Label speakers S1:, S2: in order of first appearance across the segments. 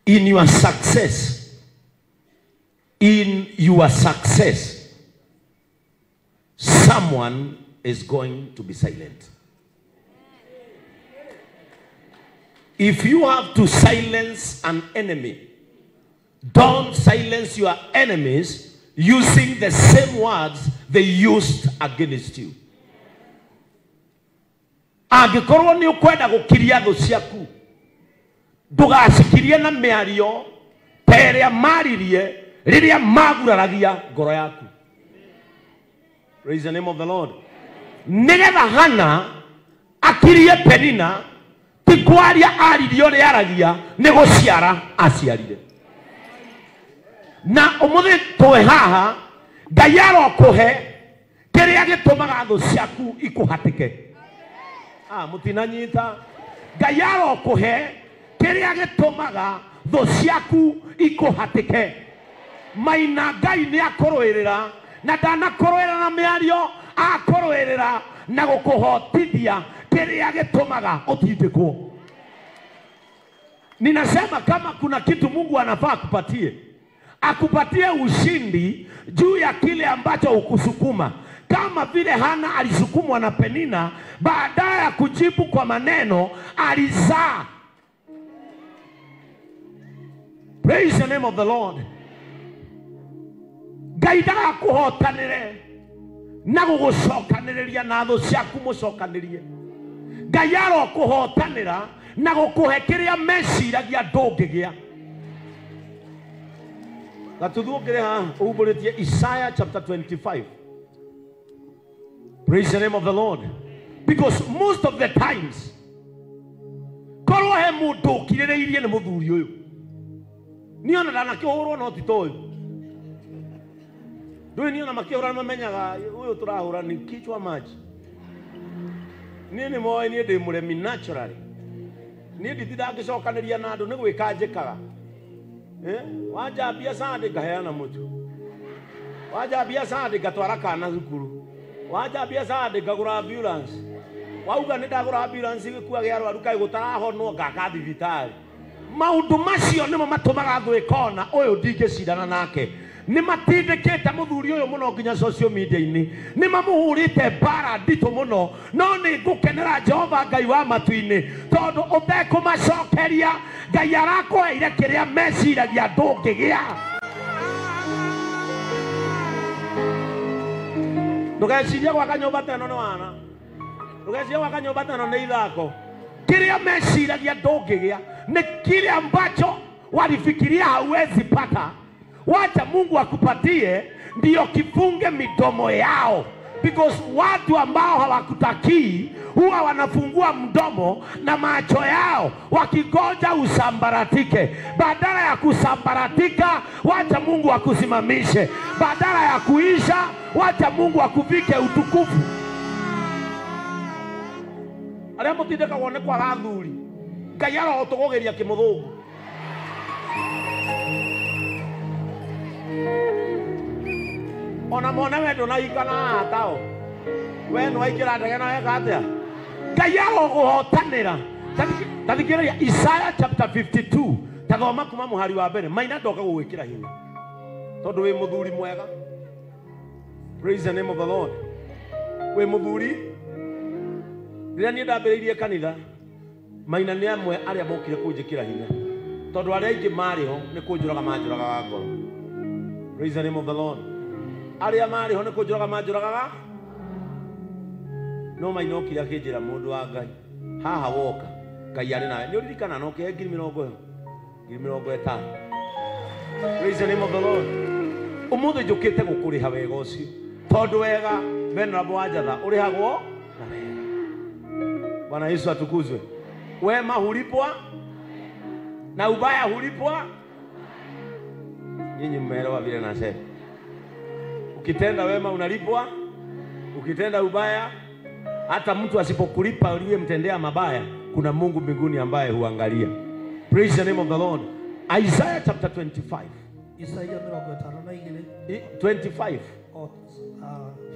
S1: In your success, in your success, someone is going to be silent. If you have to silence an enemy, don't silence your enemies using the same words they used against you. Angĩkorwo nĩ ũkwenda gũkiria thũ ciaku, ndũgacikirie na mĩario ta ĩrĩa maririe rĩrĩa maguraragia ngoro yaku. Praise the name of the Lord. Nĩgetha Hana akirie Penina, ti kwaria aririe ũrĩa aragia, nĩ gũciara aciarire. Na ũmũthĩ twĩ haha, Ngai arokũhe kĩrĩa gĩtũmaga thũ ciaku ikũhatĩke. Ah, mũtinanyita. Ngai arokũhe kĩrĩa gĩtũmaga thũ ciaku ikũhatĩke. Maina Ngai nĩ akũrũĩrĩra, na ndanakũrũĩra na mĩario, akũrũĩrĩra na gũkũhotithia kĩrĩa gĩtũmaga ũtindĩkwo. Ninasema kama kuna kitu Mungu anafaa akupatie, akupatie ushindi juu ya kile ambacho ukusukuma. Kama vile Hana alisukumwa na Penina, baadaye ya kujibu kwa maneno alizaa. Praise the name of the Lord. Ngai ndagakũhotanĩre na gũgũcokanĩrĩria na thũ ciaku mũcokanĩrie. Ngai arokũhotanĩra na gũkũhe kĩrĩa meciragia ndũngĩgĩa. Gatuthu ũkĩrĩ haha umbũrĩtie Isaiah chapter 25. Praise the name of the Lord. Because most of the times, korwo he mũndũ ũkirĩrĩirie nĩ mũthuri ũyũ. Niĩ ona ndanakĩhũrwo no ti ta ũyũ. Ndũĩ niĩ ona makĩhũra nĩmamenyaga ũyũ tũrahũra nĩ kichwa maji. Niĩ nĩ moĩ niĩ ndĩ mũremi naturally. Niĩ nditindaga ngĩcokanĩria na andũ nĩ gwĩka njĩkaga. Wanjambia Sunday ngaheana mũtu. Wanjambia Sunday ngatwara kana thukuru. Wanjambia Sunday ngagũra ambulance. Wauga nĩ ndagũra ambulance gĩkuage arwaru kaĩ gũtarahonwo ngaka thibitarĩ. Maũndũ macio nĩmo matũmaga thũ ĩkona ũyũ ndingĩcindana nake. Nĩ matindĩkĩte mũthuri ũyũ mũno nginya social media-inĩ. Nĩ mamũhũrĩte mbara nditũ mũno, no nĩ ngũkenera Jehova Ngai wa matu-inĩ tondũ ũtekũmacokeria Ngai arakũheire kĩrĩa meciragia ndũngĩgĩa. Ndũgecirie gwaka nyũmba ta ĩno nĩ wana. Ndũgecirie gwaka nyũmba ta ĩno nĩ ithako. Kĩrĩa meciragia ndũngĩgĩa nĩ kile ambacho walifikiria hauwezi pata. Wacha Mungu akupatie ndio kifunge midomo yao. Because watu ambao hawakutakii huwa wanafungua mdomo na macho yao wakigoja usambaratike. Badala ya kusambaratika, wacha Mungu akusimamishe. Badala ya kuisha, wacha Mungu akuvike utukufu. Arĩa mũtindĩkagwo nĩ kwaga athuri, Ngai arotũgũgĩria kĩmũthũngũ. Ona mone we ndũnahika na haha we nĩwaingĩra ndege na weka atĩa? Ngai arogũhotanĩra. Ta thikĩrĩria Isaiah chapter 52, ta thoma kuma mũhari wa mbere. Maina ndoka gũgwĩkĩra hinya tondũ wĩ mũthuri mwega. Praise the name of the Lord. Wĩ mũthuri. Rĩrĩa niĩ ndambĩrĩirie kanitha, Maina nĩ amwe arĩa mokire kũnjĩkĩra hinya tondũ arĩa aingĩ marĩ ho nĩ kũnjũraga manjũragaga ngoro. Praise the name of the Lord. Arĩa marĩ ho nĩ kũnjũraga manjũragaga, no Maina okire akĩnjĩra mũndũ wa Ngai, haha woka Ngai arĩ nawe. Nĩ ũririkana no kĩhe 20,000 50,000. Praise the name of the Lord. Ũmũthĩ njũkĩte gũkũrĩha wega ũcio tondũ wega Venerable Wanjatha ũrĩhagwo na wega. Bwana Yesu atukuzwe. Wema hulipwa na ubaya hulipwa. Nyinyi mmeelewa vile nasema. Ukitenda wema unalipwa, ukitenda ubaya, hata mtu asipokulipa uliyemtendea mabaya, kuna Mungu mbinguni ambaye huangalia. Praise the name of the Lord. Isaiah chapter 25.
S2: Isaiah 52.
S1: 25.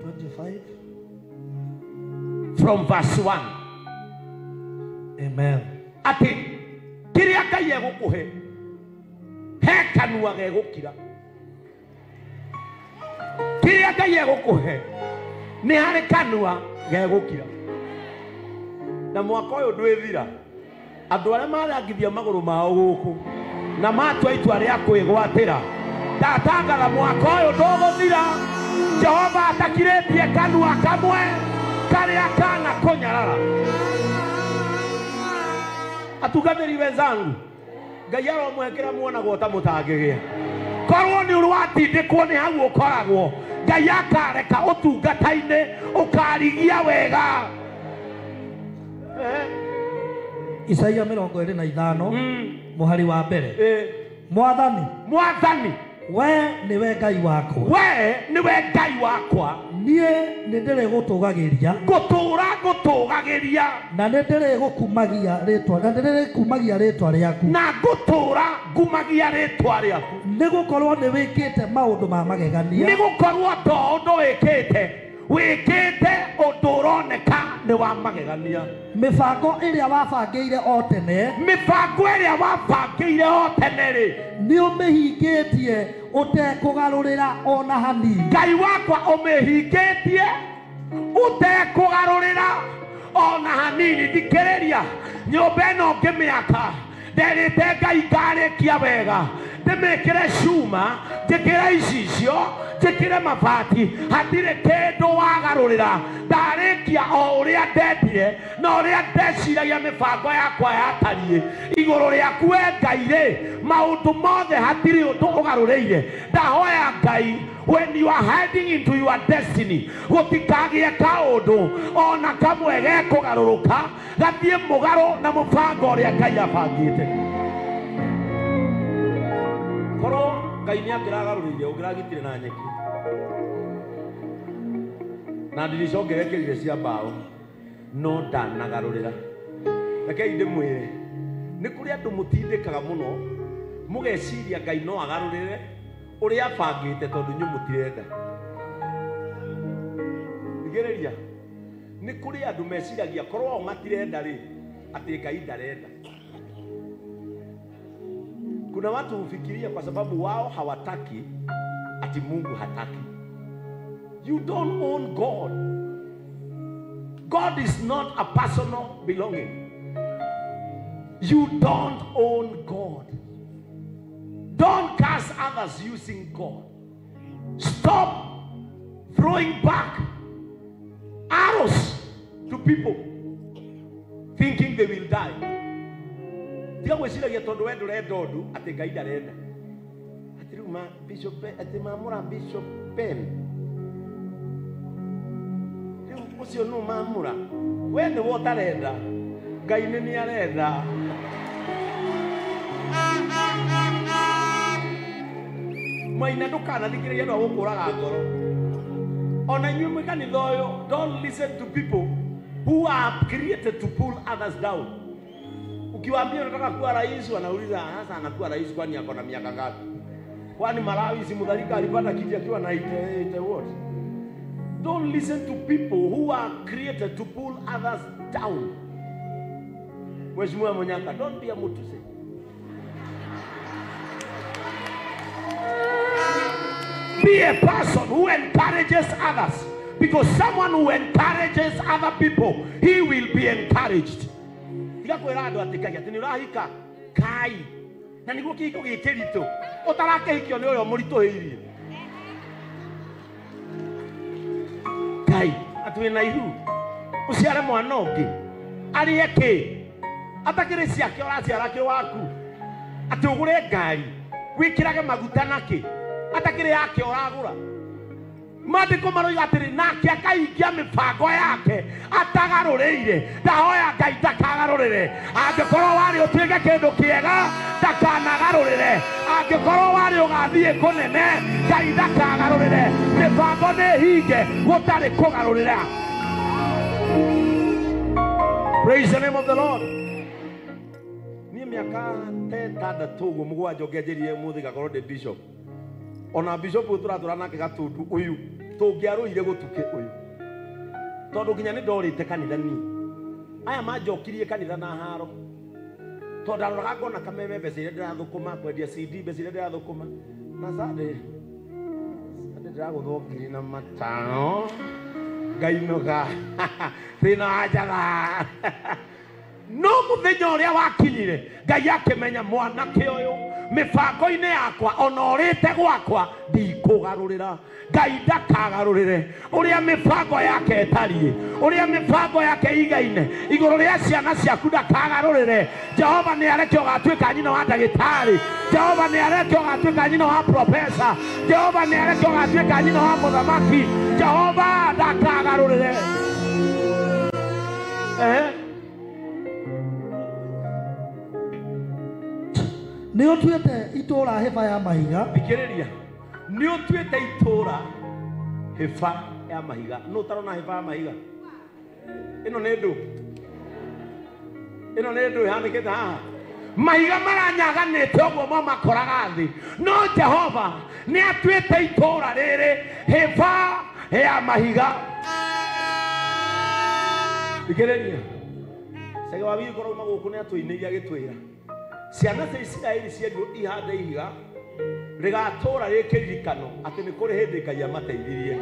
S2: 25.
S1: From verse 1.
S2: Amen.
S1: Ati kĩrĩa Ngai egũkũhe kanua gegũkira. Kĩrĩa Ngai egũkũhe nĩ harĩ kanua gegũkira. Na mwaka ũyũ ndwĩthira, andũ arĩa marangithia magũrũ mao gũkũ na matua itua rĩa kwĩgwatĩra, ndatangatha mwaka ũyũ ndũgũthira Jehova atakirĩtie kanua kamwe karĩa kana kũnyarara. Atungatĩri wenzangu, Ngai aromũhe kĩrĩa muonagwo ta mũtangĩgĩa. Korwo nĩ ũrĩ watindĩkwo nĩ hau ũkoragwo, Ngai akareka ũtungata-inĩ ũkarigia wega.
S2: Isaia 25 mũhari wa mbere. Mwathani,
S1: Mwathani,
S2: we nĩwe Ngai wakwa,
S1: we nĩwe Ngai wakwa,
S2: niĩ nĩ ndĩrĩgũtũgagĩria,
S1: ngũtũra ngũtũgagĩria,
S2: na nĩ ndĩrĩgũkumagia rĩtwa, na ndĩrĩkumagia rĩtwa rĩaku,
S1: na ngũtũra ngumagia rĩtwa rĩaku,
S2: nĩ gũkorwo nĩ wĩkĩte maũndũ ma magegania,
S1: nĩ gũkorwo to ũndũ wĩkĩte, wĩkĩte ũndũ ũroneka nĩ wa magegania.
S2: Mĩbango ĩrĩa wabangĩire o tene,
S1: mĩbango ĩrĩa wabangĩire o tene rĩ,
S2: nĩ ũmĩhingĩtie ũtekũgarũrĩra ona hanini.
S1: Ngai wakwa ũmĩhingĩtie ũtekũgarũrĩra ona hanini. Thikĩrĩria, nyũmba ĩno ngĩmĩaka nderĩte Ngai ngarĩkia wega, ndĩmĩkĩre cuma, njĩkĩre icicio, njĩkĩre mabati, hatirĩ kĩndũ wagarũrĩra. Ndarĩkia o ũrĩa ndendire na ũrĩa ndeciragia mĩbango yakwa yatariĩ. Igũrũ rĩaku we Ngai rĩ, maũndũ mothe hatirĩ ũndũ ũgarũrĩire. Ndahoya Ngai, when you are heading into your destiny, gũtikagĩe kaũndũ ona kamwe gekũgarũrũka gathiĩ mũgarũ na mũbango ũrĩa Ngai abangĩte. Korwo Ngai nĩ angĩragarũrĩire, ũngĩragitire na nyeki na ndirica ũngĩrekĩrire cia mbaũ, no ndanagarũrĩra. Rekei ndĩmwĩre, nĩ kũrĩ andũ mũtindĩkaga mũno mũgeciria Ngai no agarũrĩre ũrĩa abangĩte tondũ inyuĩ mũtirenda. Thikĩrĩria, nĩ kũrĩ andũ meciragia korwo o matirenda rĩ, atĩ Ngai ndarenda. Kuna watu hufikiria kwa sababu wao hawataki ati Mungu hataki. You don't own God. God is not a personal belonging. You don't own God. Don't curse others using God. Stop throwing back arrows to people thinking they will die. Tiga gwĩciragia tondũ we ndũrenda ũndũ atĩ Ngai ndarenda. Atĩ rĩu ma Bishop atĩ mamũra Bishop Ben. Rĩu ũcio nũ mamũra? We nĩwe ũtarenda. Ngai nĩ nĩ arenda. Maina ndũkanathikĩrĩrie andũ a gũkũraga ngoro. Ona inyuĩ mwĩ kanitha ũyũ, don't listen to people who are created to pull others down. Ukiwaambia unataka kuwa rais, wanauliza sasa anakuwa rais kwani ako na miaka ngapi? Kwani Malawi si Mutharika alipata kiti akiwa na 80 what? Don't listen to people who are created to pull others down. Mheshimiwa Munyaka, don't be a mutuse. Be a person who encourages others, because someone who encourages other people, he will be encouraged. Tiga kwĩra andũ atĩ Ngai atĩ nĩ ũrahika kai na nĩguo kĩhiko gĩ kĩritũ ũtarakĩhikio nĩ ũrĩa mũritũhĩirie. Ngai atĩ wĩna ihu ũciare mwana ũngĩ arĩe kĩ atakĩrĩ ciake ũraciara kĩ waku, atĩ ũgũre ngari wĩkĩrage maguta nakĩ atakĩrĩ yake ũragũra. Maandĩko maroiga atĩrĩ, nake akahingia mĩbango yake atagarũrĩire. Ndahoya Ngai ndakagarũrĩre. Angĩkorwo warĩ ũtuĩke kĩndũ kĩega, ndakanagarũrĩre. Angĩkorwo warĩ ũgathiĩ kũnene, Ngai ndakagarũrĩre. Mĩbango nĩ hinge gũtarĩ kũgarũrĩra. Praise the name of the Lord. Niĩ mĩaka ta ĩtandatũ ũguo mũgwanja ũngĩanjĩrire ũmũthĩ ngakorwo ndĩ bishop. Ona bishop ũyũ tũratũra nake Gatundu ũyũ tũngĩarũire gũtukĩ ũyũ, tondũ nginya nĩ ndorĩte kanitha niĩ. Aya manjokirie kanitha na haro. Tondũ ndaroraga ngona kameme mbeca iria ndĩrathũkũma kwendia CD, mbeca iria ndĩrathũkũma na Sunday ndĩragũthwo 5,000 ngainũka thĩna wa njaga. No mũthenya ũrĩa wakinyire Ngai akĩmenya mwanake ũyũ mĩbango-inĩ yakwa ona ũrĩte gwakwa ndikũgarũrĩra. Ngai ndakagarũrĩre ũrĩa mĩbango yake ĩtariĩ, ũrĩa mĩbango yake igaine igũrũ rĩa ciana ciaku ndakagarũrĩre. Jehova nĩ areke ũgatuĩka nyina wa ndagĩtarĩ, Jehova nĩ areke ũgatuĩka nyina wa profesa, Jehova nĩ areke ũgatuĩka nyina wa mũthamaki. Jehova ndakagarũrĩre.
S2: Nĩ ũtuĩte itũũra hĩba ya mahiga.
S1: Thikĩrĩria, nĩ ũtuĩte itũũra hĩba ya mahiga. Nũ ũtarona hĩba ya mahiga? Ĩno nĩ ndũ, ĩno nĩ ndũ ĩhanĩkĩte haha. Mahiga maranyaganĩte ũguo mo makoraga thĩ, no Jehova nĩ atuĩte itũũra rĩrĩ hĩba ya mahiga. Thikĩrĩria, Cege wa Wiri korwo uma gũkũ nĩ atũinĩire agĩtwĩra ciana cia Isiraeli cierirwo ihande ihiga rĩgatũũra rĩ kĩririkano atĩ nĩ kũrĩ hĩndĩ Ngai amateithirie.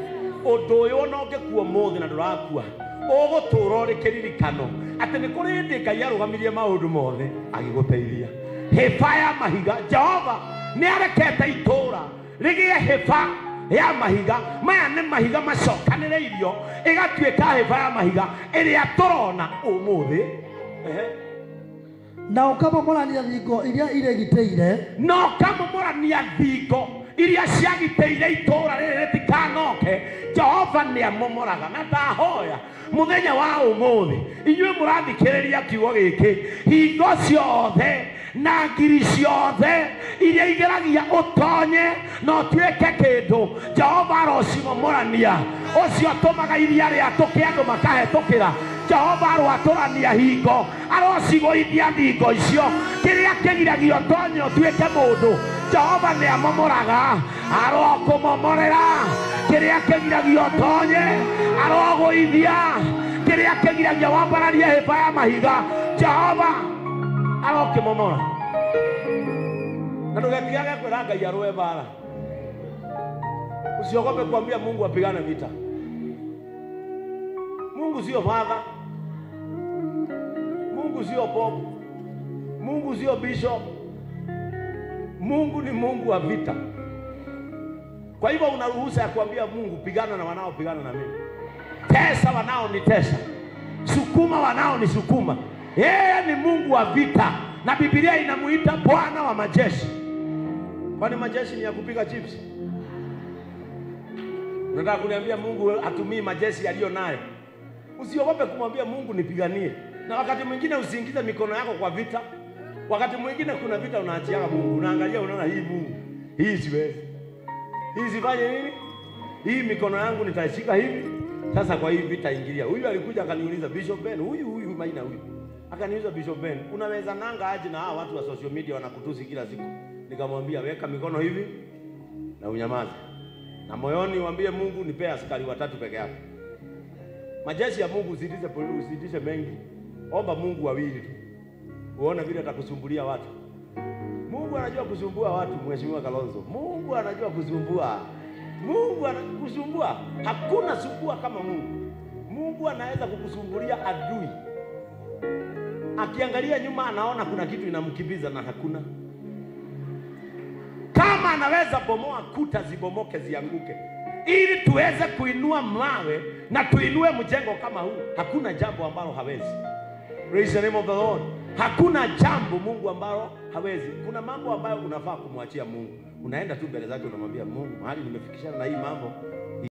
S1: Ũndũ ũyũ ona ũngĩkua ũmũthĩ na ndũrakua, ũgũtũũra ũrĩ kĩririkano atĩ nĩ kũrĩ hĩndĩ Ngai arũgamirie maũndũ mothe agĩgũteithia. Hĩba ya mahiga, Jehova nĩ arekete itũũra rĩgĩe hĩba ya mahiga. Maya nĩ mahiga macokanĩrĩirio ĩgatuĩka hĩba ya mahiga ĩrĩa tũrona ũmũthĩ.
S2: Na ũkamomorania thingo iria irĩgitĩire,
S1: na ũkamomorania thingo iria ciagitĩire itũũra rĩrĩ rĩtikanoke. Jehova nĩ amomoraga. Na ndahoya mũthenya wa ũmũthĩ inyuĩ mũrathikĩrĩria kiugo gĩkĩ, hingo ciothe na ngiri ciothe iria igeragia ũtonye na ũtuĩke kĩndũ, Jehova arocimomorania. Ũcio ũtũmaga iria rĩatũke andũ makahetũkĩra, Jehova aroatũrania hingo, arocigũithia thingo icio. Kĩrĩa kĩgiragia ũtonye ũtuĩke mũndũ, Jehova nĩ amomoraga, arokũmomorera. Kĩrĩa kĩgiragia ũtonye arogũithia. Kĩrĩa kĩgiragia wambararie hĩba ya mahiga, Jehova arokĩmomora. Na ndũgetigage kwĩra Ngai arũe mbara. Usiogope kuambia Mungu apigane vita. Mungu sio father, Mungu sio pope, Mungu sio bishop. Mungu ni Mungu wa vita. Kwa hivyo una ruhusa ya kuambia Mungu, pigana na wanaopigana na mimi, tesa wanaonitesa, sukuma wanaonisukuma. Yeye ni Mungu wa vita, na Biblia inamuita Bwana wa majeshi. Kwani majeshi ni ya kupiga chips? Unataka kuniambia Mungu atumii majeshi yaliyo nayo? Usiogope kumwambia Mungu nipiganie. Na wakati mwingine usiingize mikono yako kwa vita. Wakati mwingine kuna vita unaachiaga Mungu, unaangalia unaona hii Mungu, hii siwezi. Hii sifanye nini? Hii mikono yangu nitaishika hivi. Sasa kwa hii vita ingilia. Huyu alikuja akaniuliza Bishop Ben, huyu Maina huyu. Akaniuliza Bishop Ben, unaweza nanga aje na hawa watu wa social media wanakutusi kila siku? Nikamwambia weka mikono hivi na unyamaze. Na moyoni uambie Mungu nipe askari watatu peke yake. Majeshi ya Mungu usiitishe polisi, usiitishe mengi. Omba Mungu wawili tu. Uone vile atakusumbulia watu. Mungu anajua kusumbua watu, Mheshimiwa Kalonzo. Mungu anajua kusumbua. Mungu anakusumbua. Hakuna sumbua kama Mungu. Mungu anaweza kukusumbulia adui. Akiangalia nyuma anaona kuna kitu inamkimbiza na hakuna. Kama anaweza bomoa kuta zibomoke zianguke, ili tuweze kuinua mawe na tuinue mjengo kama huu, hakuna jambo ambalo hawezi. Praise the name of the Lord. Hakuna jambo Mungu ambalo hawezi. Kuna mambo ambayo unafaa kumwachia Mungu. Unaenda tu mbele zake unamwambia Mungu, mahali nimefikishana na hii mambo,